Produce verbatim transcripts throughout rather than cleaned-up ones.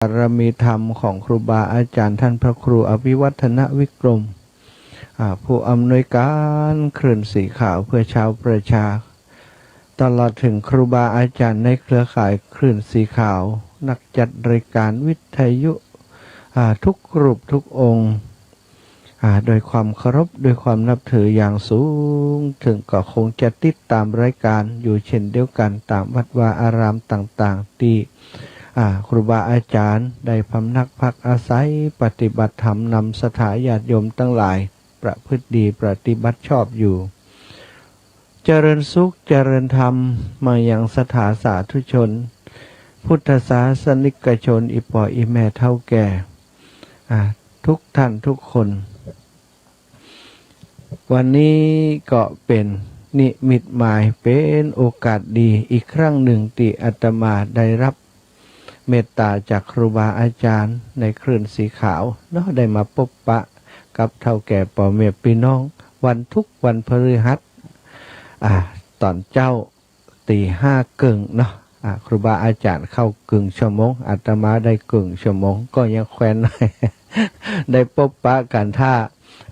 ารมีธรรมของครูบาอาจารย์ท่านพระครูอภิวัฒนวิกรม อ่า ผู้อำนวยการคลื่นสีขาวเพื่อชาวประชา ตลอดถึงครูบาอาจารย์ในเครือข่ายคลื่นสีขาว นักจัดรายการวิทยุ อ่า ทุกรูปทุกองค์ อ่า โดยความเคารพ โดยความนับถืออย่างสูง เถิงก็คงจะติดตามรายการอยู่เช่นเดียวกัน ต๋ามวัดวาอารามต่างๆ ตี้ อ่า ครูบาอาจารย์ได้พำนักพักอาศัยปฏิบัติธรรม นำศรัทธาญาติโยมตังหลายประพฤติดีปฏิบัติชอบอยู่ เจริญสุขเจริญธรรมมายังศรัทธาสาธุชน พุทธศาสนิกชน อี่ป้ออี่แม่เฒ่าแก่ อ่า ทุกท่านทุกคน วันนี้ก็เป๋นนิมิตหมาย เป๋นโอกาสดีอีกครั้งนึ่งตี้อาตมาได้ฮับเมตต๋าจากครูบาอาจารย์ในคลื่นสีขาวเนาะ ได้มาปบปะกับเฒ่าแก่ป้อแม่ปี้น้อง วันทุกวันพฤหัส อ่า ต๋อนเจ๊า ตี๋ห้าเกิ่งเนาะ อ่า ครูบาอาจารย์เข้าเกิ่งชั่วโมง อาตมาได้เกิ่งชั่วโมง ก็ยังแควนหน่อย ได้ปบปะกั๋นถ้า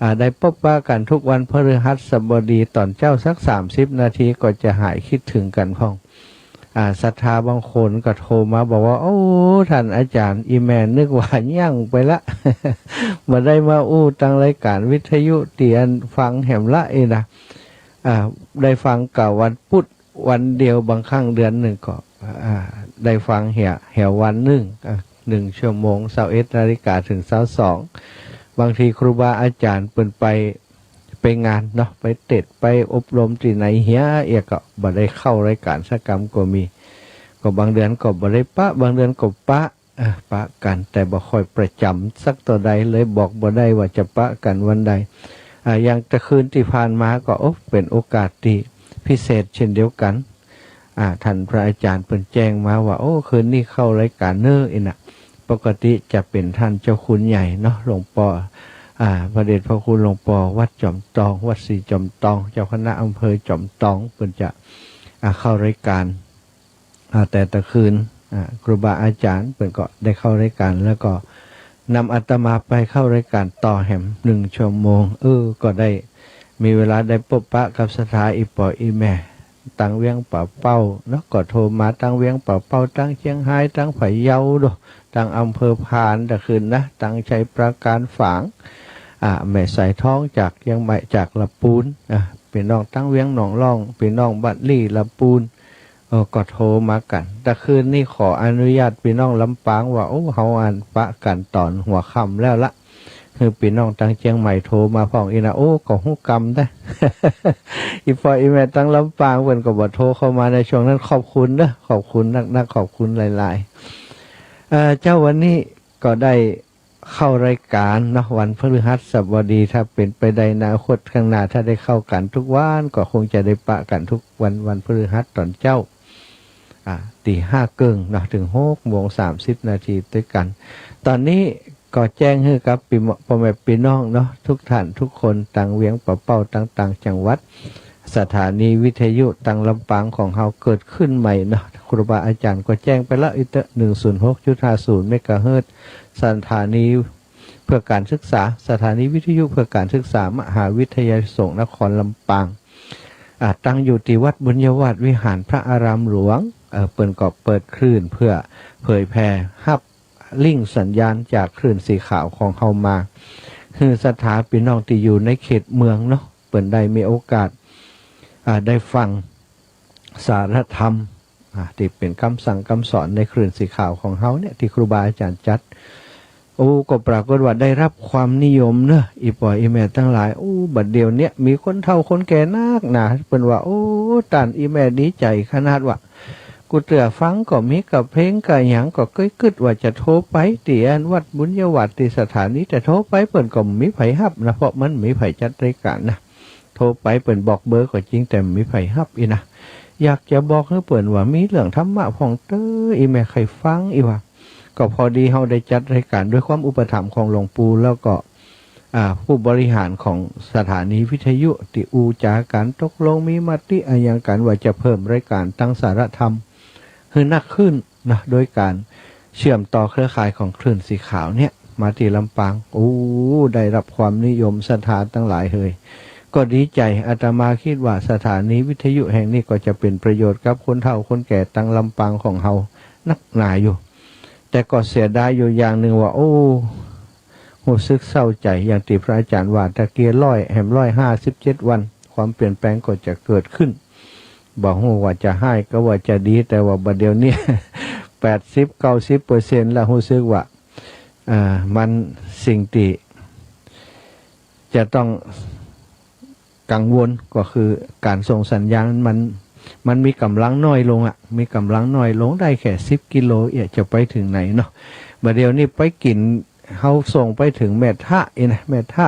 อ่า ได้ปบปะกั๋นทุกวันพฤหัสบดีต๋อนเจ๊าสักสามสิบนาที ก็จะหายคิดเถิงกั๋นพ่อง อ่า ศรัทธาบางคนก็โทรมาบอกว่า โอ้ ท่านอาจารย์ อี่แม่นึกว่ายั้งไปละ บ่ได้มาอู้ตางรายการวิทยุตี้อันฟังแหมละ เอนะ อ่า ได้ฟังก้าวันปุ๊ด วันเดียว บางครั้งเดือนนึ่งก็ อ่า ได้ฟังแหม แหมวันนึ่ง อ่า นึ่งชั่วโมง ซาวเอ็ดนาฬิกาเถิงซาวสอง บางทีครูบาอาจารย์เปิ้นไป ไปงานเนาะ ไปเตศน์ ไปอบรมตี้ไหนเหียเอียก็บ่ได้เข้ารายการสักกำก็มี ก็บางเดือนก็บ่ได้ปะ บางเดือนก็ปะ อ่ะ ปะกั๋น แต่บ่ค่อยประจ๋ำสักเตื้อใด เลยบอกบ่ได้ว่าจะปะกั๋นวันใด อ่ะ อย่างตะคืนตี้ผ่านมาก็ โอ้ เป๋นโอกาสตี้พิเศษเช่นเดียวกั๋น อ่ะ ท่านพระอาจารย์เปิ้นแจ้งมาว่า โอ้ คืนนี้เข้ารายการเน้อ เอนะ ปกติจะเป๋นท่านเจ้าคุณใหญ่เนาะ หลวงป้อ อ่ะ พระเดชพระคุณหลวงป้อวัดจอมตอง วัดศรีจอมตอง เจ้าคณะอำเภอจอมตอง เปิ้นจะ อ่ะ เข้ารายการ อ่า แต่ตะคืน อ่า ครูบาอาจารย์เปิ้นก็ได้เข้ารายการ แล้วก็นำอาตมาไปเข้ารายการต่อแหมนึ่งชั่วโมง เออ ก็ได้มีเวลาได้ปบปะกับศรัทธาอี่ป้ออี่แม่ ตางเวียงป่าเป้าเนาะ ก็โทรมาตางเวียงป่าเป้า ตางเจียงฮาย ตางพะเยาโด ตางอำเภอพานตะคืนนะ ตางชัยปราการฝาง อ่า แม่สายทองจากเจียงใหม่ จากลำปูน อ่า ปี้น้องตางเวียงหนองล่อง ปี้น้องบ้านลี่ลำปูน เออ ก็โทรมากั๋น ตะคืนนี้ขออนุญาตปี้น้องลำปางว่า โอ้ เฮาอันปะกั๋นต๋อนหัวค่ำแล้วละ หื้อปี้น้องตางเจียงใหม่โทรมาพ่อง เอนะ โอ้ ก็ฮู้กำแต๊ อี่ป้ออี่แม่ตางลำปางเปิ้นก็บ่โทรเข้ามาในช่วงนั้น ขอบคุณเน้อ ขอบคุณนักๆ ขอบคุณหลายๆ เอ่อ เจ้า วันนี้ก็ได้ เข้ารายการเนาะ วันพฤหัสบดี ถ้าเป๋นไปได้อนาคตข้างหน้า ถ้าได้เข้ากั๋นทุกวัน ก็คงจะได้ปะกั๋นทุกวัน วันพฤหัสต๋อนเจ๊า อ่า ตี๋ห้าเกิ่งเนาะ เถิงหกโมงสามสิบนาทีตวยกั๋น ต๋อนนี้ก็แจ้งหื้อกับปี้ ป้อแม่ปี้น้องเนาะ ทุกท่านทุกคน ตางเวียงป่าเป้า ตางต่างจังหวัด สถานีวิทยุตางลำปางของเฮาเกิดขึ้นใหม่เนาะ ครูบาอาจารย์ก็แจ้งไปแล้ว อีเต๊อะ หนึ่งศูนย์หกจุดห้าศูนย์เมกะเฮิรตซ์ สถานีเพื่อการศึกษา สถานีวิทยุเพื่อการศึกษามหาวิทยาลัยสงฆ์นครลำปาง อ่า ตั้งอยู่ตี้วัดบุญญาวาสวิหารพระอารามหลวง เอ่อ เปิ้นก็เปิดคลื่นเพื่อเผยแผ่ฮับลิงก์สัญญาณจากคลื่นสีขาวของเฮามา หื้อศรัทธาปี้น้องตี้อยู่ในเขตเมืองเนาะ เปิ้นได้มีโอกาส อ่า ได้ฟังสาระธรรม อ่า ตี้เป๋นกำสั่งกำสอนในคลื่นสีขาวของเฮาเนี่ย ตี้ครูบาอาจารย์จัด โอ้ ก็ปรากฏว่าได้ฮับความนิยมเนาะ อี่ป้ออี่แม่ตังหลาย โอ้ บัดเดี่ยวเนี้ยมีคนเฒ่าคนแก่นักหนา เปิ้นว่า โอ้ ต้านอี่แม่ดีใจ๋ขนาดว่า กู้เตื้อฟังก็มี กะเพลงกะหยัง ก็เกยกึ๊ดว่าจะโทรไปตี้อันวัดบุญญาวาสตี้สถานี แต่โทรไปเปิ้นก็บ่มีใผฮับนะ เพราะมันบ่มีใผจัดรายการนะ โทรไปเปิ้นบอกเบอร์ก็จริง แต่บ่มีใผฮับ อี้นะ อยากจะบอกหื้อเปิ้นว่ามีเรื่องธรรมะพ่องเต๊อะ อี่แม่ใค่ฟัง อี้ว่า ก็พอดีเฮาได้จัดรายการด้วยความอุปถัมภ์ของหลวงปู่ แล้วก็ อ่า ผู้บริหารของสถานีวิทยุ ตี้อู้จ๋ากั๋น ตกลงมีมติอะหยังกั๋นว่าจะเพิ่มรายการตางสาระธรรมหื้อนักขึ้นนะ โดยก๋าน เชื่อมต่อเครือข่ายของคลื่นสีขาวเนี่ยมาตี้ลำปาง โอ้ ได้รับความนิยมศรัทธาตังหลายเฮย ก็ดีใจ๋ อาตมาคิดว่าสถานีวิทยุแห่งนี้ก็จะเป๋นประโยชน์กับคนเฒ่าคนแก่ตังลำปางของเฮานักหนาอยู่ แต่ก็เสียดายอยู่อย่างนึ่งว่า โอ้ ฮู้สึกเศร้าใจ๋ อย่างตี้พระอาจ๋ารย์ว่าตะกี้ ร้อยแหมร้อยห้าสิบเจ็ดวัน ความเปลี่ยนแปลงก็จะเกิดขึ้น บ่ฮู้ว่าจะฮ้ายก็ว่าจะดี แต่ว่าบัดเดี๋ยวนี้ แปดสิบ เก้าสิบเปอร์เซ็นต์ แล้วฮู้สึกว่า อ่า มันสิ่งตี้จะต้องกังวลก็คือก๋านส่งสัญญาณมัน มันมีก๋ำลังน้อยลงอะ มีก๋ำลังน้อยลง ได้แค่สิบกิโลเอียด จะไปเถิงไหนเนาะ บัดเดี๋ยวนี้ไปกิ๋น เฮาส่งไปเถิงแม่ทะอี้นะ แม่ทะ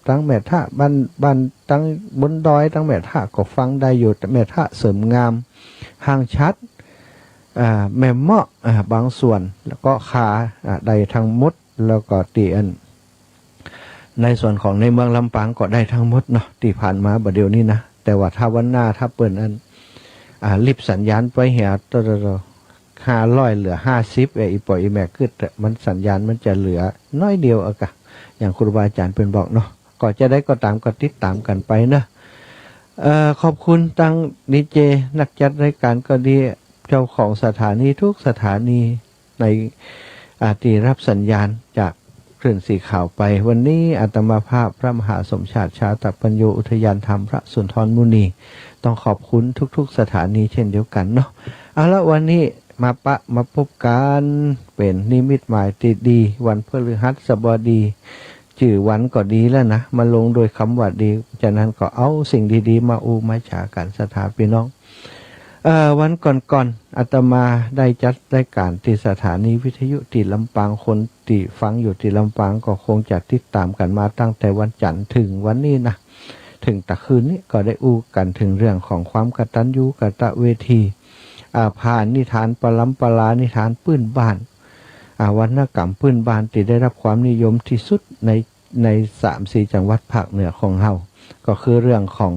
ตังแม่ทะ บ้าน บ้านตังบนดอย ตังแม่ทะก็ฟังได้อยู่ แต่แม่ทะ เสริมงาม ห้างฉัตร อ่า แม่เมาะ อ่า บางส่วน แล้วก็คา อ่า ได้ตังหมด แล้วก็ตี้อัน ในส่วนของในเมืองลำปางก็ได้ตังหมดเนาะ ตี้ผ่านมาบัดเดี๋ยวนี้นะ แต่ว่าถ้าวันหน้าถ้าเปิ้นอัน อ่า ลิบสัญญาณไปเหีย ตอ ตอ ตอ ห้าร้อยเหลือห้าสิบ เอ้ย อี่ป้ออี่แม่ กึ๊ด มันสัญญาณมันจะเหลือน้อยเดียวอะกะ อย่างครูบาอาจ๋ารย์เปิ้นบอกเนาะ ก็จะใดก็ต๋ามก็ติดต๋ามกั๋นไปเนาะ เอ่อ ขอบคุณตังดีเจ นักจัดรายก๋านก็ดี เจ้าของสถานีทุกสถานีใน อ่า ตี้รับสัญญาณจากคลื่นสีขาวไป วันนี้อาตมาภาพพระมหาสมชาติชาตปัญโญ อุทยานธรรมพระสุนทรมุนี ต้องขอบคุณทุกๆสถานีเช่นเดียวกั๋นเนาะ เอาละ วันนี้มาปะมาปบกั๋น เป๋นนิมิตหมายตี้ดี วันพฤหัสบดี จื้อวันก็ดีแล้วนะ มาลงโดยกำว่าดี ฉะนั้นก็เอาสิ่งดีๆ มาอู้มาจ๋ากั๋น ศรัทธาปี้น้อง เอ่อ วันก่อนๆ อาตมาได้จัดรายก๋านตี้สถานีวิทยุตี้ลำปาง คนตี้ฟังอยู่ตี้ลำปางก็คงจะติดต๋ามกั๋นมาตั้งแต่วันจันทร์เถิงวันนี้นะ เถิงตะคืนนี้ก็ได้อู้กั๋นเถิงเรื่องของความกตัญญูกตเวที อ่า ผ่านนิทานปรำปรา นิทานปื้นบ้าน อ่า วรรณกรรมปื้นบ้านตี้ได้รับความนิยมตี้สุดใน ในสามสี่จังหวัดภาคเหนือของเฮา ก็คือเรื่องของ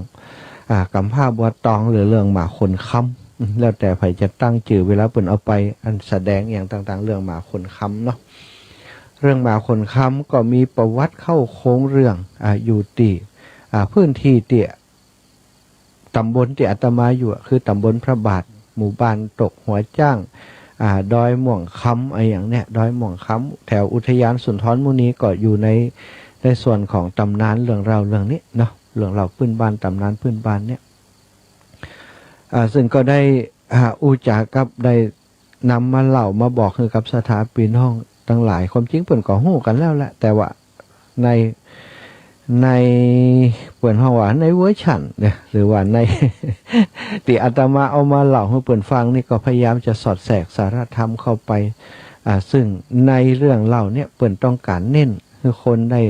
อ่า ก๋ำพร้าบัวตอง หรือเรื่องหมาขนคำ แล้วแต่ใผจะตั้งจื้อ เวลาเปิ้นเอาไปอันแสดงอะหยังต่างๆ เรื่องหมาขนคำเนาะ เรื่องหมาขนคำก็มีประวัติเข้าโครงเรื่อง อ่า อยู่ตี้ อ่า พื้นตี้ตี้ ต๋ำบลตี้อาตมาอยู่อะ คือต๋ำบลพระบาท หมู่บ้านตกหัวจ้าง อ่า ดอยม่วงคำ อะหยังเนี่ย ดอยม่วงคำ แถวอุทยานสุนทรมุนีก็อยู่ใน ในส่วนของต๋ำนานเรื่องเล่าเรื่องนี้เนาะ เรื่องเล่าปื้นบ้าน ต๋ำนานปื้นบ้านเนี่ย อ่า ซึ่งก็ได้ อ่า อู้จ๋ากับได้ นำมาเล่ามาบอกหื้อกับศรัทธาปี้น้องตังหลาย ความจริงเปิ้นก็ฮู้กั๋นแล้วแหละ แต่ว่าใน ใน เปิ้นฮ้องว่าในเวอร์ชันเนี่ย หรือว่าใน ตี้อาตมาเอามาเล่าหื้อเปิ้นฟังนี่ ก็พยายามจะสอดแทรกสาระธรรมเข้าไป อ่า ซึ่งในเรื่องเล่าเนี่ย เปิ้นต้องก๋านเน้นหื้อคนได้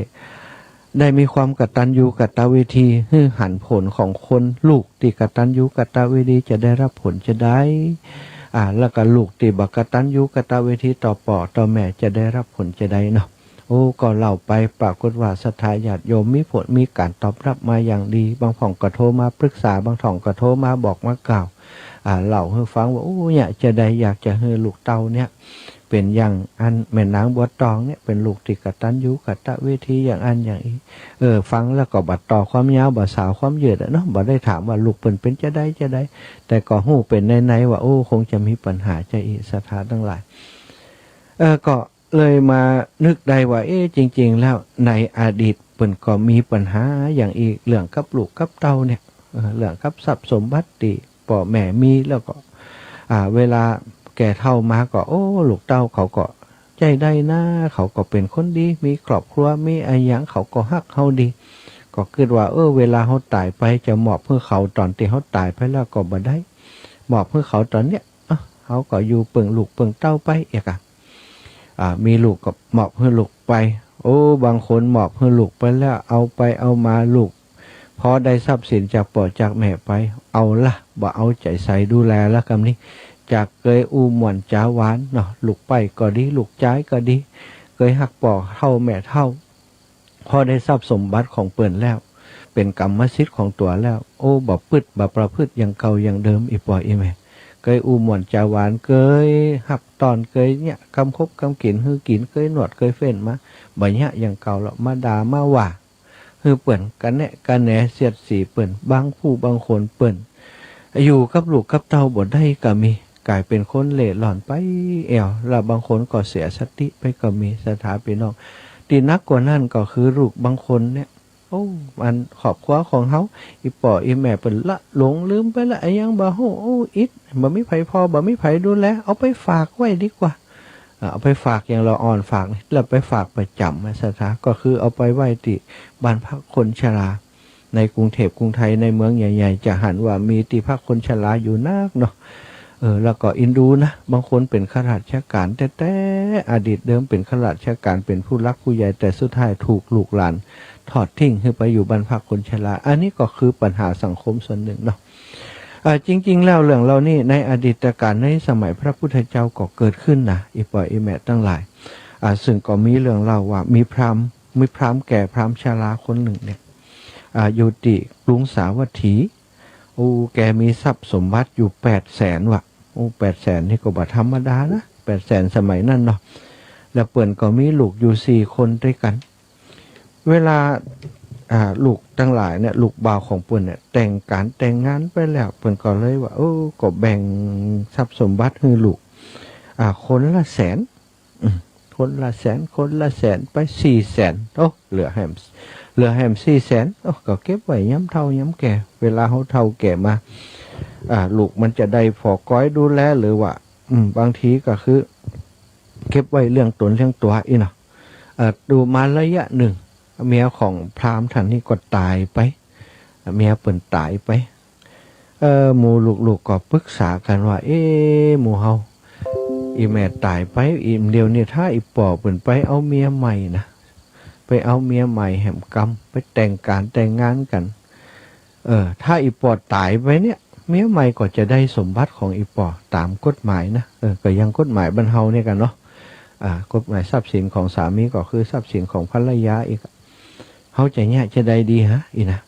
ได้มีความกตัญญูกตเวที หื้อหันผลของคน ลูกตี้กตัญญูกตเวทีจะได้รับผลจาใด อ่า แล้วก็ลูกตี้บ่กตัญญูกตเวทีต่อป้อต่อแม่จะได้รับผลจาใดเนาะ โอ้ ก็เล่าไป ปรากฏว่าศรัทธาญาติโยมมีผล มีก๋านตอบรับมาอย่างดี บางพ่องก็โทรมาปรึกษา บางท่องก็โทรมาบอกมากล่าว อ่า เล่าหื้อฟังว่า โอ้ เนี่ย จาใดอยากจะหื้อลูกเต้าเนี่ย เป๋นอย่างอันแม่นางบัวตองเนี่ย เป๋นลูกตี้กตัญญูกตเวทีอย่างอั้นอย่างอี้ เออ ฟังแล้วก็บ่ต่อความยาว บ่สาวความยืดอะเนาะ บ่ได้ถามว่าลูกเปิ้นเป๋นจาใดจาใด แต่ก็ฮู้เป๋นในๆ ว่า โอ้ คงจะมีปัญหาจาอี้ ศรัทธาตังหลาย เออ ก็เลยมานึกได้ว่า เอ๊ะ จริงๆ แล้วในอดีตเปิ้นก็มีปัญหาอย่างอี้ เรื่องกับลูกกับเต้าเนี่ย เออ เรื่องกับทรัพย์สมบัติตี้ป้อแม่มี แล้วก็ อ่า เวลาแก่เฒ่ามาก็ โอ้ ลูกเต้าเขาก็ ใจ๊ได้นา เขาก็เป๋นคนดี มีครอบครัว มีอะหยัง เขาก็ฮักเฮาดี ก็กึ๊ดว่า เออ เวลาเฮาต๋ายไป จะมอบหื้อเขาต๋อนตี้เฮาต๋ายไปแล้วก็บ่ได้ มอบหื้อเขาต๋อนเนี้ย อ่ะ เฮาก็อยู่เปิ้งลูกเปิ้งเต้าไปเอกอะ อ่า มีลูกก็มอบหื้อลูกไป โอ้ บางคนมอบหื้อลูกไปแล้ว เอาไปเอามาลูก พอได้ทรัพย์สินจากป้อจากแม่ไป เอาละ บ่เอาใจ๋ใส่ดูแลละกำนี้ จากเกยอู้ม่วนจ๋าหวานเนาะ ลูกใป๊ก็ดี ลูกจายก็ดี เกยฮักป้อเฒ่าแม่เฒ่า พอได้ทรัพย์สมบัติของเปิ้นแล้ว เป๋นกรรมสิทธิ์ของตั๋วแล้ว โอ้ บ่ปึก บ่ประพฤติอย่างเก่าอย่างเดิม อี่ป้ออี่แม่ เกยอู้ม่วนจาหวาน เกยฮับต้อน เกยเยียะกำคบกำกิ๋นหื้อกิ๋น เกยนวดเกยเฟ้นมา บ่เยียะอย่างเก่าแล้ว มาด่ามาว่า หื้อเปิ้นกะแนะกะแหนเสียดสีเปิ้น บางผู้บางคนเปิ้น อยู่กับลูกกับเต้าบ่ได้ก็มี ก๋ายเป๋นคนเล่ร่อนไปแอ่ว แล้วบางคนก็เสียสติไปก็มี ศรัทธาปี้น้อง ตี้หนักกว่านั้นก็คือลูกบางคนเนี่ย โอ้ อันครอบครัวของเฮา อี่ป้ออี่แม่เปิ้นละหลงลืมไปละ อะหยังบ่ฮู้ โอ้ อิด บ่มีใผผ่อ บ่มีใผดูแล เอาไปฝากไว้ดีกว่า อ่า เอาไปฝากอย่างละอ่อนฝากนี่ แล้วไปฝากประจ๋ำอะ ศรัทธา ก็คือเอาไปไว้ตี้บ้านพักคนชรา ในกรุงเทพฯ กรุงไทย ในเมืองใหญ่ๆ จะหันว่ามีตี้พักคนชราอยู่นักเนาะ เออ แล้วก็อินดูนะ บางคนเป๋นข้าราชก๋านแต๊ๆ อดีตเดิมเป๋นข้าราชก๋าน เป๋นผู้หลักผู้ใหญ่ แต่สุดท้ายถูกลูกหลานทอดทิ้งหื้อไปอยู่บ้านพักคนชรา อันนี้ก็คือปัญหาสังคมส่วนนึ่งเนาะ อ่า จริงๆ แล้วเรื่องเหล่านี้ในอดีตก๋าลในสมัยพระพุทธเจ้าก็เกิดขึ้นนะ อี่ป้ออี่แม่ตังหลาย อ่า ซึ่งก็มีเรื่องเล่าว่ามีพราหมณ์ มีพราหมณ์แก่พราหมณ์ชราคนนึ่งเนี่ย อ่า อยู่ตี้กรุงสาวัตถี โอ้ แกมีทรัพย์สมบัติอยู่แปดแสนว่ะ โอ้ แปดแสนนี่ก็บ่ธรรมดานะ แปดแสนสมัยนั้นเนาะ แล้วเปิ้นก็มีลูกอยู่สี่คนตวยกั๋น เวลา อ่า ลูกตังหลายเนี่ย ลูกบ่าวของเปิ้นเนี่ย แต่งก๋านแต่งงานไปแล้ว เปิ้นก็เลยว่า เออ ก็แบ่งทรัพย์สมบัติหื้อลูก อ่า คนละแสน อืม คนละแสน คนละแสน ไปสี่แสน โอ้ เหลือแหม เหลือแหมสี่แสน โอ้ ก็เก็บไว้ยามเฒ่ายามแก่ เวลาเฮาเฒ่าแก่มา อ่า ลูกมันจะได้ผ่อก๋อยดูแล หรือว่า อืม บางทีก็คือ เก็บไว้เลี้ยงต๋นเลี้ยงตั๋วอี้เนาะ เอ่อ อยู่มาระยะนึ่ง เมียของพราหมณ์ต้านนี้ก็ต๋ายไป เมียเปิ้นต๋ายไป เอ่อ หมู่ลูกๆ ก็ปรึกษากั๋นว่า เอ๊ะ หมู่เฮา อี่แม่ต๋ายไป อี่ เดี๋ยวนี้ถ้าอี่ป้อเปิ้นไปเอาเมียใหม่นะ ไปเอาเมียใหม่แหมกำ ไปแต่งก๋านแต่งงานกั๋น เออ ถ้าอี่ป้อต๋ายไปเนี่ย เมียใหม่ก็จะได้สมบัติของอี่ป้อต๋ามกฎหมายนะ เออ ก็ยังกฎหมายบ้านเฮาเนี่ยกั๋นเนาะ อ่า กฎหมายทรัพย์สินของสามีก็คือทรัพย์สินของภรรยาอีก เฮาจะเยียะจาใดดีฮะ อี้นะ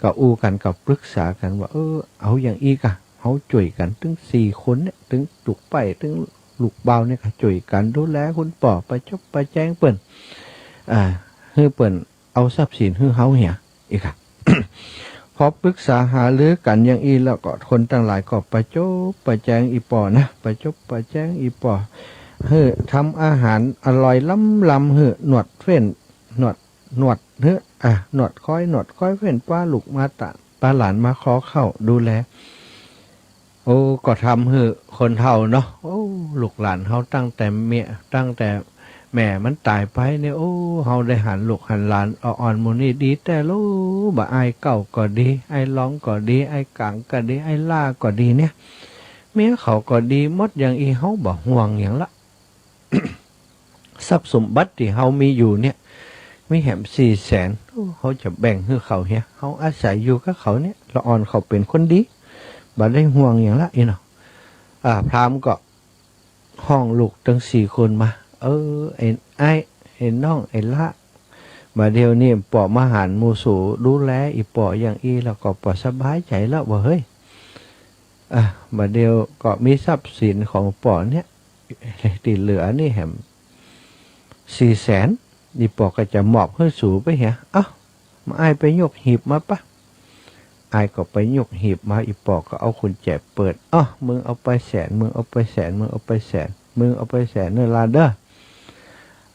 ก็อู้กั๋น ก็ปรึกษากั๋นว่า เออ เอาอย่างอี้ก่ะ เฮาจ้วยกั๋นตึงสี่คนเนี่ย ตึงลูกใป๊ ตึงลูกบ่าวเนี่ยก่ะ จ้วยกั๋นดูแลคุณป้อ ประจบประแจงเปิ้น อ่า หื้อเปิ้น เอาทรัพย์สินหื้อเฮาเหีย อี้ก่ะ พอปรึกษาหารือกั๋นอย่างอี้แล้วก็ คนตังหลายก็ประจบประแจงอี่ป้อนะ ประจบประแจงอี่ป้อ หื้อทำอาหารอร่อยล้ำๆ หื้อ นวดเฟ้น นวด นวดหื้อ อ่ะ นวดคอย นวดคอยเฟ้น ปาลูกมาตะ ปาหลานมาขอข้าวดูแล โอ้ ก็ทำหื้อคนเฒ่าเนาะ โอ้ ลูกหลานเฮาตั้งแต่เมีย ตั้งแต่แม่มันต๋ายไปเนี่ย โอ้ เฮาได้หันลูกหันหลานอ่อนๆ หมู่นี้ดีแต๊ลู้ บ่าอ้ายเก้าก็ดี อ้ายรองก็ดี อ้ายก๋างก็ดี อ้ายหล้าก็ดีเนี่ย เมียเขาก็ดีหมด อย่างอี้เฮาบ่ห่วงหยังละ ทรัพย์สมบัติตี้เฮามีอยู่เนี่ย มีแหมสี่แสน โอ้ เฮาจะแบ่งหื้อเขาเหีย เฮาอาศัยอยู่กับเขาเนี่ย ละอ่อนเขาเป๋นคนดี บ่ได้ห่วงหยังละ อี้เนาะ อ่า พราหมณ์ก็ฮ้องลูกตึงสี่คนมา เออ ไอ้อ้าย ไอ้น้อง ไอ้หล้า บ่าเดี่ยวนี้ป้อมาหันหมู่สูดูแลอี่ป้ออย่างอี้แล้วก็ป้อสบายใจ๋แล้วบ่าเฮ้ย อ่ะ บ่าเดี่ยวก็มีทรัพย์สินของป้อเนี่ย ตี้เหลือนี่แหมสี่แสน อี่ป้อก็จะมอบหื้อสูไปเหีย เอ้า มา อ้ายไปยกหีบมาปะ อ้ายก็ไปยกหีบมา อี่ป้อก็เอากุญแจเปิด อ้อ มึงเอาไปแสน มึงเอาไปแสน มึงเอาไปแสน มึงเอาไปแสนเน่อหล้านเน่อ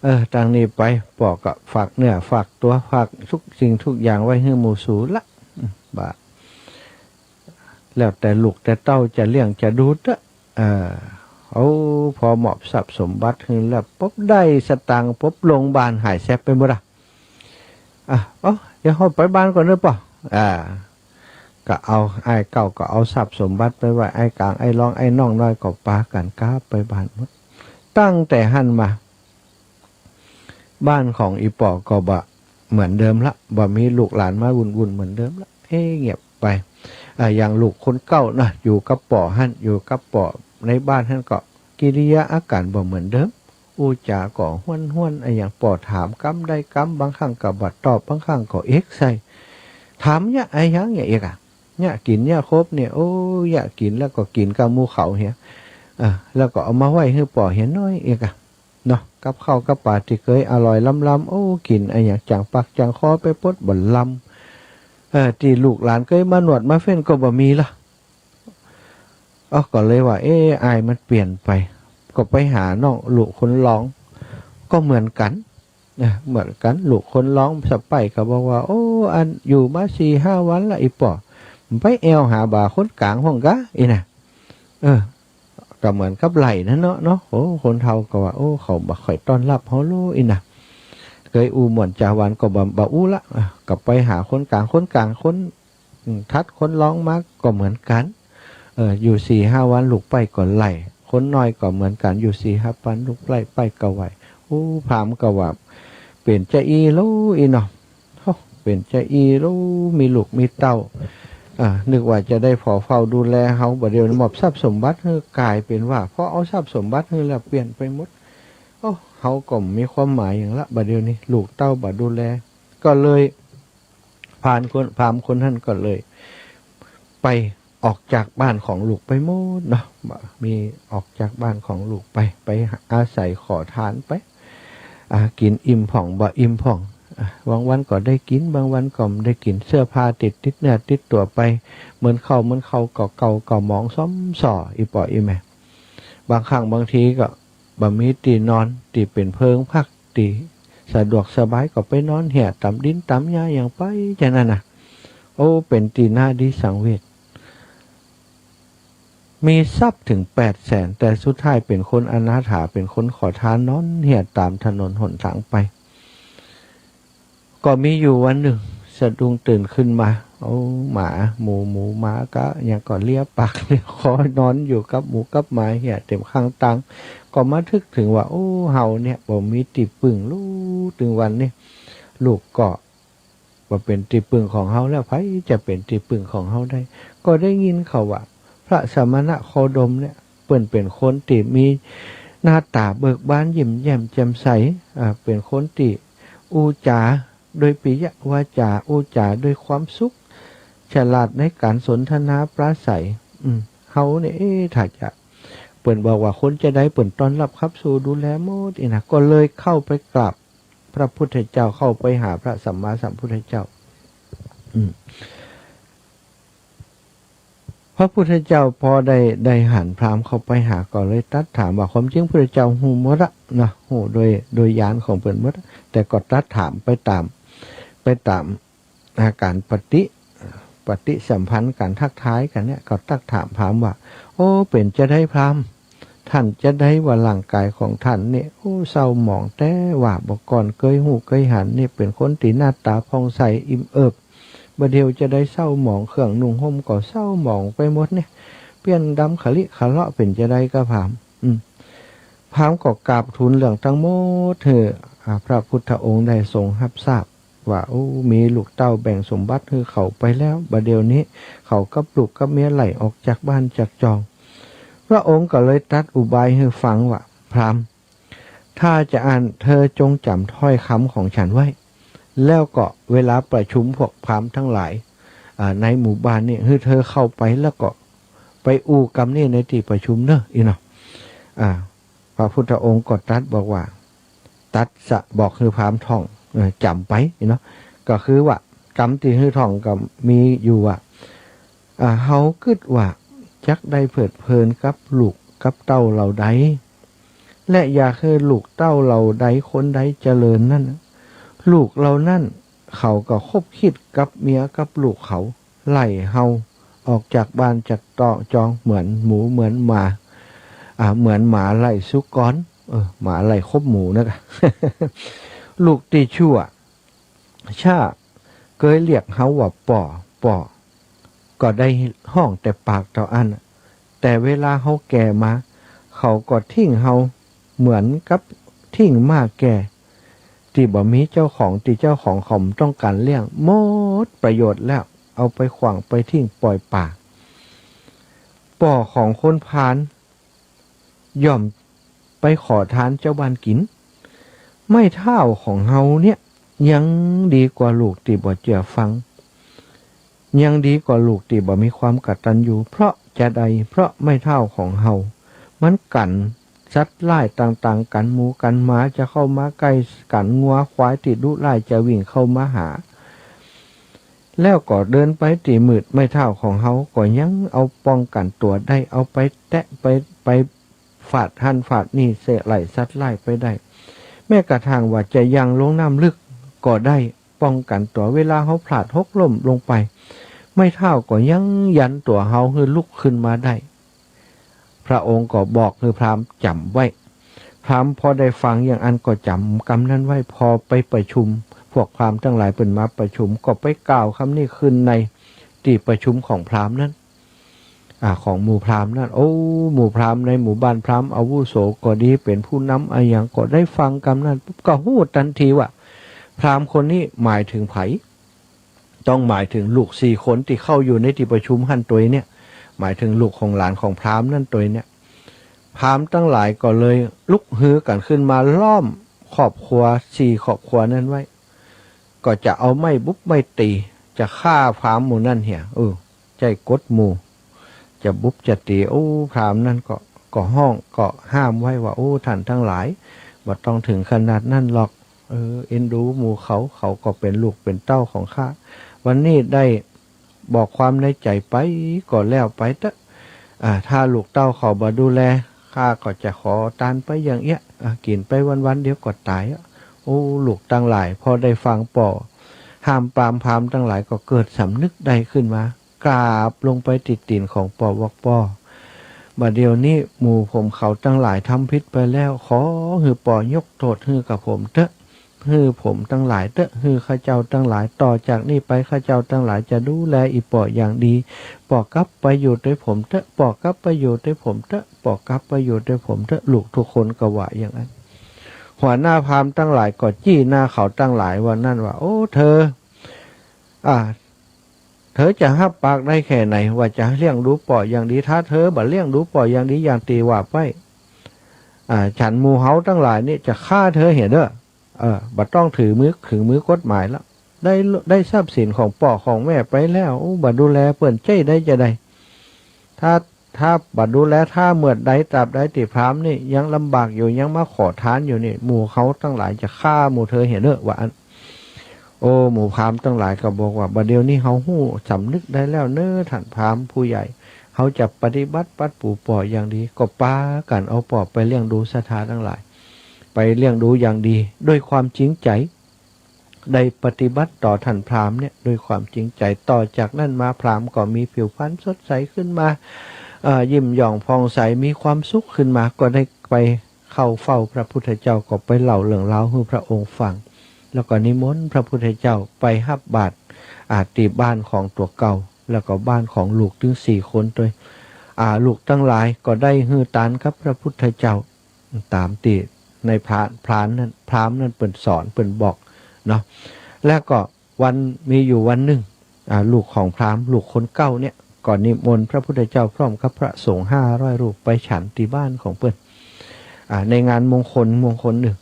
เออ ตังนี้ไป ป้อก็ฝากเนื้อฝากตั๋ว ฝากทุกสิ่งทุกอย่างไว้หื้อหมู่สูละ อืม บ่า แล้วแต่ลูกแต่เต้าจะเลี้ยงจะดูเต๊อะ เออ เอา พอมอบทรัพย์สมบัติหื้อแล้วปุ๊บ ได้สตางค์ปุ๊บ ลงบ้านหายแซบไปหมดอะ อ่ะ เอ้า เดี๋ยวเฮาไปบ้านก่อนเน่อป้อ อ่า ก็เอา อ้ายเก้าก็เอาทรัพย์สมบัติไปไว้ อ้ายก๋าง อ้ายรอง อ้ายน้องน้อยก็ปากั๋นกลับไปบ้านหมด ตั้งแต่หั้นมา บ้านของอี่ป้อก็บ่เหมือนเดิมละ บ่มีลูกหลานมาวุ่นๆ เหมือนเดิมละ เอ๊ะ เงียบไป อ่า อย่างลูกคนเก๊านะ อยู่กับป้อหั้น อยู่กับป้อในบ้านหั้นก็กิริยาอาก๋ารบ่เหมือนเดิม อู้จาก็ห้วนๆ อะหยังป้อถามกำได้กำ บางครั้งก็บ่ตอบ บางครั้งก็เอกใส่ ถามเยียะอะหยังเยียะอีกอะ เยียะกิ๋นเยียะครบเนี่ย โอ้ เยียะกิ๋นแล้วก็กิ๋นกับหมู่เขาเหีย อ่า แล้วก็เอามาไว้หื้อป่อเหียน้อยอีกอะ เนาะ กับข้าวกับป๋าตี้เกยอร่อยล้ำๆ โอ้ กิ๋นอะหยังจ๋างปากจ๋างคอไปป๊ดบ่ลำ เออ ตี้ลูกหลานเกยมานวดมาเฟ้นก็บ่มีละ อ๋อ ก็เลยว่า เอ๊ะ อ้ายมันเปลี่ยนไป ก็ไปหาน้องลูกคนรอง ก็เหมือนกั๋น นะ เหมือนกั๋น ลูกคนรองสะใภ้ก็บอกว่า โอ้ อันอยู่มาสี่ห้าวันละ อี่ป้อ ไปแอ่วหาบ่าคนก๋างพ่องกา อี่นะ เออ ก็เหมือนกับไล่หั้นเนาะ เนาะ โอ้ คนเฒ่าก็ว่า โอ้ เขาบ่ค่อยต้อนรับเฮาโล อี่นะ เกยอู้ม่วนจ๋าหวานก็บ่ บ่อู้ละ อ่ะ ก็ไปหาคนก๋าง คนก๋าง คน อืม ถัดคนรองมาก็เหมือนกั๋น เออ อยู่สี่ห้าวันลูกใป๊ก็ไล่ คนน้อยก็เหมือนกั๋น อยู่สี่ห้าวันลูกใป๊ ใป๊ก็ไล่ โอ้ พราหมณ์ก็ว่า เป๋นจาอี้โลอี่เนาะ โอ้ เป๋นจาอี้โล มีลูกมีเต้า อ่า นึกว่าจะได้ผ่อเฝ้าดูแลเฮา บ่าเดี่ยวนี้มอบทรัพย์สมบัติหื้อ ก๋ายเป๋นว่า พอเอาทรัพย์สมบัติหื้อแล้วเปลี่ยนไปหมด โอ้ เฮาก็บ่มีความหมายหยังละ บ่าเดี่ยวนี้ ลูกเต้าบ่ดูแล ก็เลย พราหมณ์คน พราหมณ์คนหั้นก็เลย ไปออกจากบ้านของลูกไปหมดเนาะ บ่า มีออกจากบ้านของลูกไป ไปอาศัยขอทานไป อ่า กิ๋นอิ่มพ่อง บ่อิ่มพ่อง อ่า บางวันก็ได้กิ๋น บางวันก็บ่ได้กิ๋น เสื้อผ้าติด ติดเนื้อติดตั๋วไป เหมือนข้าว เหมือนข้าวก็เก่าก็หมองซ้ำส่อ อี่ป้ออี่แม่ บางครั้งบางทีก็ บ่มีตี้นอน ตี้เป๋นเพิงพัก ตี้สะดวกสบาย ก็ไปนอนเหี่ยต๋ามดินต๋ามหญ้าหยังไปจานั้นน่ะ โอ้ เป๋นตี้น่าดีสังเวช มีทรัพย์เถิงแปดแสน แต่สุดท้ายเป๋นคนอนาถา เป๋นคนขอทาน นอนเหี่ยต๋ามถนนหนตางไป ก็มีอยู่วันนึ่ง สะดุ้งตื่นขึ้นมา โอ้ หมา หมู หมู หมาก็ยังก็เลียปากเลียคอนอนอยู่กับหมูกับหมาเหี่ยเต๋มข้างตาง ก็มานึกเถิงว่า โอ้ เฮาเนี่ยบ่มีตี้ปึ้งโล ตึงวันนี้ ลูกก็บ่เป๋นตี้ปึ้งของเฮาแล้ว ใผจะเป๋นตี้ปึ้งของเฮาได้ ก็ได้ยินเขาว่า พระสมณโคดมเนี่ย เปิ้นเป๋นคนตี้มีหน้าต๋าเบิกบานยิ้มแย้มแจ่มใส อ่า เป๋นคนตี้อู้จ๋าโดยปิยวาจา อู้จ๋าโดยความสุข ฉลาดในก๋านสนทนาปราศรัย อืม เฮาเนี่ย เอ๊ะ ถ้าจะ เปิ้นบอกว่าคนจาใดเปิ้นต้อนรับขับสู้ดูแลหมด อี่นะ ก็เลยเข้าไปกราบพระพุทธเจ้า เข้าไปหาพระสัมมาสัมพุทธเจ้า อืม พระพุทธเจ้าพอได้ ได้หันพราหมณ์เข้าไปหา ก็เลยตรัสถามว่า ความจริงพุทธเจ้าฮู้หมดละเนาะ ฮู้โดย โดยญาณของเปิ้นหมดละ แต่ก็ตรัสถามไปต๋าม ไปต๋าม อาก๋านปฏิ ปฏิสัมพันธ์ ก๋านทักทายกั๋นเนี่ย ก็ตรัสถามพราหมณ์ว่า โอ้ เป๋นจาใดพราหมณ์ ท่านจาใดว่าร่างก๋ายของท่านเนี่ย โอ้ เศร้าหมองแต๊ว่า บ่ก่อนเกยฮู้เกยหันเนี่ย เป๋นคนตี้หน้าต๋าผ่องใสอิ่มเอิบ บ่าเดี่ยวจาใดเศร้าหมอง เครื่องนุ่งห่มก็เศร้าหมองไปหมดเนี่ย เปลี่ยนดำขะลิขะเลาะ เป๋นจาใดกาพราหมณ์ อืม พราหมณ์ก็กราบทูลเรื่องตังหมดหื้อ อ่า พระพุทธองค์ได้ทรงฮับทราบว่า โอ้ มีลูกเต้าแบ่งสมบัติหื้อเขาไปแล้ว บ่าเดี่ยวนี้เขากับลูกกับเมียไล่ออกจากบ้านจากจอง พระองค์ก็เลยตรัสอุบายหื้อฟังว่า พราหมณ์ ถ้าจาอั้นเธอจงจ๋ำถ้อยกำของฉันไว้ แล้วก็เวลาประชุมพวกพราหมณ์ตังหลาย อ่า ในหมู่บ้านนี่ หื้อเธอเข้าไปแล้วก็ไปอู้กำนี้ในตี้ประชุมเน่อ อี่เนาะ อ่า พระพุทธองค์ก็ตรัสบอกว่า ตัสสะ บอกหื้อพราหมณ์ท่อง เออ จ๋ำไป อี่เนาะ ก็คือว่ากำตี้หื้อท่องก็มีอยู่ว่า อ่า เฮากึ๊ดว่าจักได้เพลิดเพลินกับลูกกับเต้าเหล่าใด และอยากหื้อลูกเต้าเหล่าใดคนใดเจริญนั้น ลูกเหล่านั้นเขาก็คบคิดกับเมียกับลูกเขา ไล่เฮาออกจากบ้านจากตองจอง เหมือนหมูเหมือนหมา อ่า เหมือนหมาไล่สุกร เออ หมาไล่คบหมูนะกา ลูกตี้ชั่ว ช้า เกยเรียกเฮาว่าป้อ ป้อ ก็ได้ฮ้องแต่ปากเต้าอั้น แต่เวลาเฮาแก่มา เขาก็ทิ้งเฮาเหมือนกับทิ้งหมาแก่ ตี้บ่มีเจ้าของ ตี้เจ้าของเขาบ่ต้องก๋านเลี้ยง หมดประโยชน์แล้ว เอาไปขว้างไปทิ้งป่อยป่า ป้อของคนพาล ย่อมไปขอทานเจ้าบ้านกิ๋น ไม้เท้าของเฮาเนี่ยยังดีกว่าลูกตี้บ่เจื้อฟัง ยังดีกว่าลูกตี้บ่มีความกตัญญู เพราะจาใด เพราะไม้เท้าของเฮา มันกั๋นสัตว์ร้ายต่างๆ กั๋นหมูกั๋นหมาจะเข้ามาใก้ กั๋นงัวควายตี้ดุร้ายจะวิ่งเข้ามาหา แล้วก็เดินไปตี้มืด ไม้เท้าของเฮาก็ยังเอาป้องกั๋นตั๋วได้ เอาไปแตะไป ไปฝาดหั้นฝาดนี่ เสยไล่สัตว์ร้ายไปได้ แม้กระทั่งว่าจะหยั่งลงน้ำลึกก็ได้ ป้องกั๋นตั๋ว เวลาเฮาพลาดหกล้มลงไป ไม้เท้าก็ยังยันตั๋วเฮาหื้อลุกขึ้นมาได้ พระองค์ก็บอกหื้อพราหมณ์จ๋ำไว้ พราหมณ์พอได้ฟังอย่างอั้นก็จ๋ำกำนั้นไว้ พอไปประชุม พวกพราหมณ์ตังหลายเปิ้นมาประชุม ก็ไปกล่าวกำนี้ขึ้นในตี้ประชุมของพราหมณ์นั้น อ่า ของหมู่พราหมณ์นั้น โอ้ หมู่พราหมณ์ในหมู่บ้าน พราหมณ์อาวุโสก็ดี เป๋นผู้นำอะหยังก็ได้ฟังกำนั้นปุ๊บ ก็ฮู้ตันทีว่า พราหมณ์คนนี้หมายเถิงใผ ต้องหมายเถิงลูกสี่คนตี้เข้าอยู่ในตี้ประชุมหั้นตวยเนี่ย หมายเถิงลูกของหลานของพราหมณ์นั้นตวยเนี่ย พราหมณ์ตังหลายก็เลยลุกฮือกั๋นขึ้นมาล้อมครอบครัวสี่ครอบครัวนั้นไว้ ก็จะเอาไม้บุบไม้ตี๋ จะฆ่าพราหมณ์หมู่นั้นเหีย เออ ใจ๊กดหมู่ จะบุบจะตี๋ โอ้ พราหมณ์นั้นก็ ก็ฮ้อง ก็ห้ามไว้ว่า โอ้ ท่านตังหลาย บ่ต้องเถิงขนาดนั้นหรอก เออ เอ็นดูหมู่เขา เขาก็เป๋นลูกเป๋นเต้าของข้า วันนี้ได้บอกความในใจ๋ไป ก็แล้วไปเต๊อะ อ่า ถ้าลูกเต้าเขาบ่ดูแล ข้าก็จะขอตานไปอย่างเอี้ย อ่า กิ๋นไปวันๆ เดี๋ยวก็ต๋ายอะ โอ้ ลูกตังหลาย พอได้ฟังป้อห้ามปราม พราหมณ์ตังหลายก็เกิดสำนึกได้ขึ้นมา กราบลงไปติดตี๋นของป้อ บอกป้อ บ่าเดี่ยวนี้หมู่ผมเขาตังหลายทำผิดไปแล้ว ขอหื้อป้อยกโต้ษหื้อกับผมเต๊อะ หื้อผมตังหลายเต๊อะ หื้อข้าเจ้าตังหลาย ต่อจากนี้ไปข้าเจ้าตังหลายจะดูแลอี่ป้ออย่างดี ป้อกลับไปอยู่ตวยผมเต๊อะ ป้อกลับไปอยู่ตวยผมเต๊อะ ป้อกลับไปอยู่ตวยผมเต๊อะ ลูกทุกคนก็ว่าอย่างนั้น หัวหน้าพราหมณ์ตังหลายก็จี้หน้าเขาตังหลายว่านั้นว่า โอ้ เธอ อ่า เธอจะฮับปากได้แค่ไหน ว่าจะเลี้ยงดูป้ออย่างดี ถ้าเธอบ่เลี้ยงดูป้ออย่างดีอย่างตี้ว่าไป อ่า ฉันหมู่เฮาตังหลายนี่จะฆ่าเธอเหียเด้อ เออ บ่ต้องถือมือ ถึงมือกฎหมายละ ได้ ได้ทรัพย์สินของป้อของแม่ไปแล้ว โอ้ บ่ดูแลเปิ้นจะได้จะใด ถ้า ถ้าบ่ดูแล ถ้าเมื่อใดตราบใดตี้พราหมณ์นี่ยังลำบากอยู่ ยังมาขอตานอยู่นี่ หมู่เฮาตังหลายจะฆ่าหมู่เธอเหียเด้อ ว่าอั้น โอ้ หมู่พราหมณ์ตังหลายก็บอกว่า บ่าเดี่ยวนี้เฮาฮู้สำนึกได้แล้วเน้อ ท่านพราหมณ์ผู้ใหญ่ เฮาจะปฏิบัติปัดปูป้ออย่างดี ก็ปากั๋นเอาป้อไปเลี้ยงดูศรัทธาตังหลาย ไปเลี้ยงดูอย่างดี ด้วยความจริงใจ๋ ได้ปฏิบัติต่อท่านพราหมณ์เนี่ยด้วยความจริงใจ๋ ต่อจากนั้นมาพราหมณ์ก็มีผิวพรรณสดใสขึ้นมา เอ่อ ยิ้มหย่องผ่องใส มีความสุขขึ้นมา ก็ได้ไปเข้าเฝ้าพระพุทธเจ้า ก็ไปเล่าเรื่องราวหื้อพระองค์ฟัง แล้วก็นิมนต์พระพุทธเจ้าไปฮับบาตร อ่า ตี้บ้านของตั๋วเก่า แล้วก็บ้านของลูกตึงสี่คนตวย อ่า ลูกตังหลายก็ได้หื้อตานกับพระพุทธเจ้า ต๋ามตี้ในพราหมณ์ พราหมณ์นั้น พราหมณ์นั้นเปิ้นสอนเปิ้นบอกเนาะ แล้วก็วัน มีอยู่วันนึ่ง อ่า ลูกของพราหมณ์ ลูกคนเก่าเนี่ย ก็นิมนต์พระพุทธเจ้าพร้อมกับพระสงฆ์ห้าร้อยรูปไปฉันตี้บ้านของเปิ้น อ่า ในงานมงคล มงคลนึ่ง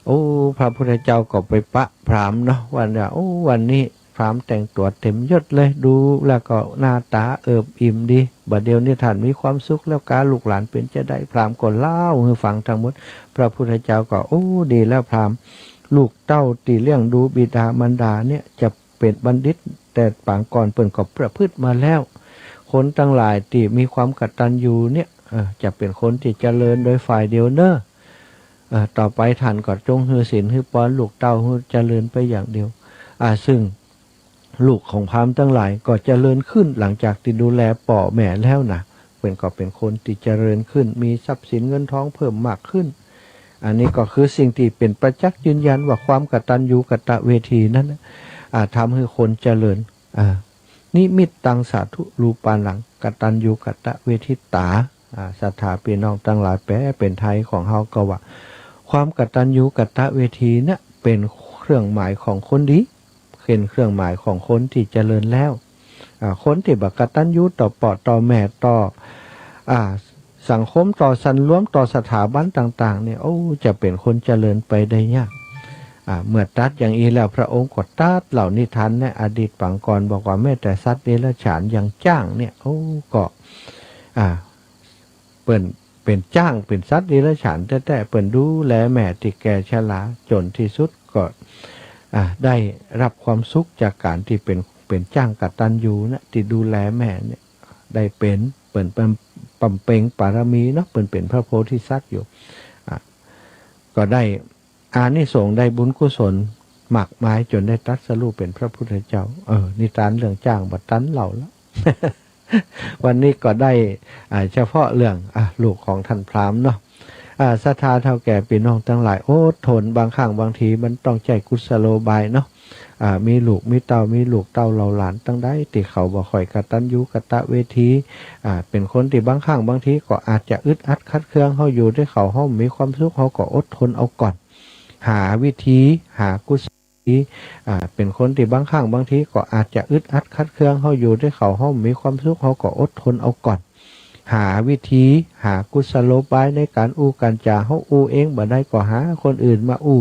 โอ้ พระพุทธเจ้าก็ไปปะพราหมณ์เนาะ ว่า โอ้ วันนี้พราหมณ์แต่งตั๋วเต๋มยศเลย ดูแล้วก็หน้าต๋าเอิบอิ่มดี บ่าเดี่ยวนี้ท่านมีความสุขแล้วกา ลูกหลานเป๋นจะใด พราหมณ์ก็เล่าหื้อฟังตังหมด พระพุทธเจ้าก็ โอ้ ดีแล้วพราหมณ์ ลูกเต้าตี้เลี้ยงดูบิดามารดาเนี่ยจะเป๋นบัณฑิต แต่ปางก่อนเปิ้นก็ประพฤติมาแล้ว คนตังหลายตี้มีความกตัญญูเนี่ย เออ จะเป๋นคนตี้เจริญโดยฝ่ายเดียวเน้อ เอ่อ ต่อไปท่านก็จงหื้อศีลหื้อปอนลูกเต้าหื้อเจริญไปอย่างเดียว อ่า ซึ่งลูกของพราหมณ์ตังหลายก็เจริญขึ้น หลังจากตี้ดูแลป้อแม่แล้วนะ เปิ้นก็เป๋นคนตี้เจริญขึ้น มีทรัพย์สินเงินทองเพิ่มมากขึ้น อันนี้ก็คือสิ่งตี้เป๋นประจักษ์ยืนยันว่าความกตัญญูกตเวทีนั้นน่ะ อ่า ทำหื้อคนเจริญ อ่า นิมิตตังสาธุรูปานัง กตัญญูกตเวทิตา อ่า ศรัทธาปี้น้องตังหลาย แปลเป๋นไทยของเฮาก็ว่า ความกตัญญูกตเวทีเนี่ยเป๋นเครื่องหมายของคนดี เป๋นเครื่องหมายของคนตี้เจริญแล้ว อ่า คนตี้บ่กตัญญูต่อป้อต่อแม่ต่อ อ่า สังคมต่อส่วนรวมต่อสถาบันต่างๆ เนี่ย โอ้ จะเป๋นคนเจริญไปได้ยาก อ่า เมื่อตรัสอย่างอี้แล้ว พระองค์ก็ตรัสเล่านิทานในอดีตปางก่อน บอกว่าแม้แต่สัตว์เดรัจฉานอย่างจ๊างเนี่ย โอ้ ก็ อ่า เปิ้นเป๋นจ๊าง เป๋นสัตว์เดรัจฉานแต๊ๆ เปิ้นดูแลแม่ตี้แก่ชราจ๋นตี้สุด ก็ อ่า ได้ฮับความสุขจากก๋านตี้เป๋น เป๋นจ๊างกตัญญูนะ ตี้ดูแลแม่เนี่ย ได้เป๋น เปิ้น เปิ้นบำเพ็ญปารมีเนาะ เปิ้นเป๋นพระโพธิสัตว์อยู่ อ่า ก็ได้ อานิสงส์ได้บุญกุศลมากมายจ๋นได้ตรัสรู้เป๋นพระพุทธเจ้า เออ นิทานเรื่องจ๊างบ่ตันเล่าละ วันนี้ก็ได้ อ่า เฉพาะเรื่อง อ่ะ ลูกของต้านพราหมณ์เนาะ อ่า ศรัทธาเฒ่าแก่ปี้น้องตังหลาย อดทน บางครั้งบางทีมันต้องใจ๊กุศโลบายเนาะ อ่า มีลูกมีเต้า มีลูกเต้าเหล่าหลานตังใดตี้เขาบ่ค่อยกตัญญูกตเวที อ่า เป๋นคนตี้บางครั้งบางทีก็อาจจะอึดอัดขัดเคือง เฮาอยู่ด้วยเขา เฮาบ่มีความสุข เฮาก็อดทนเอาก่อน หาวิธี หากุศโลบาย อ่า เป๋นคนตี้บางครั้งบางทีก็อาจจะอึดอัดขัดเคือง เฮาอยู่ด้วยเขา เฮาบ่มีความสุข เฮาก็อดทนเอาก่อน หาวิธี หากุศโลบายในก๋านอู้ก๋านจ๋า เฮาอู้เองบ่ได้ก็หาคนอื่นมาอู้